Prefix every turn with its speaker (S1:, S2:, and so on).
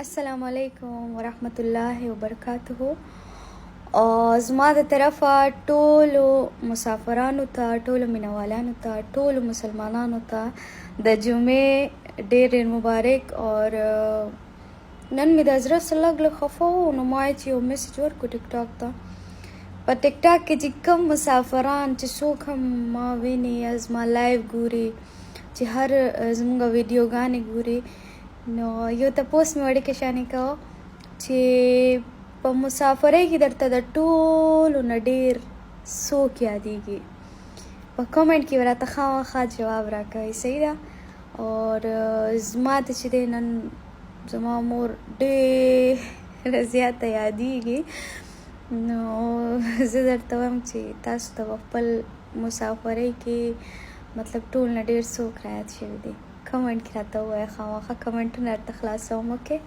S1: السلام علیکم ورحمت الله وبرکاته. زما د طرفه ټولو مسافرانو ته، ټولو مینوالانو ته، ټولو مسلمانانو ته د جمعې ډېر ډېر مبارک. او نن مې د زړه سره لږ لږ خفه وو، نو ما چې یو میسج ورکړو ټیک ټاک ته. په ټیک ټاک کې چې کوم مسافران چې څوک هم ما ویني یا زما live ګوري، چې هر زمونږ ویډیوګانې ګوري، نو یو تپوس مې وړوکی شانې کوه چې په مسافرۍ کې درته د ټولو نه ډېر څوک یادېږي؟ په comment کې راته خامخا جواب راکوئ، صحیح ده؟ اور زما ته چې دی، نن زما مور ډېره زیاته یادېږي. نو زه درته وایم چې تاسو ته په خپل مسافرۍ کې مطلب ټول نه ډېر څوک را یاد شوي دي؟ comment کې راته ووایه خامخا. کمنټونه درته خلاصوم. okay.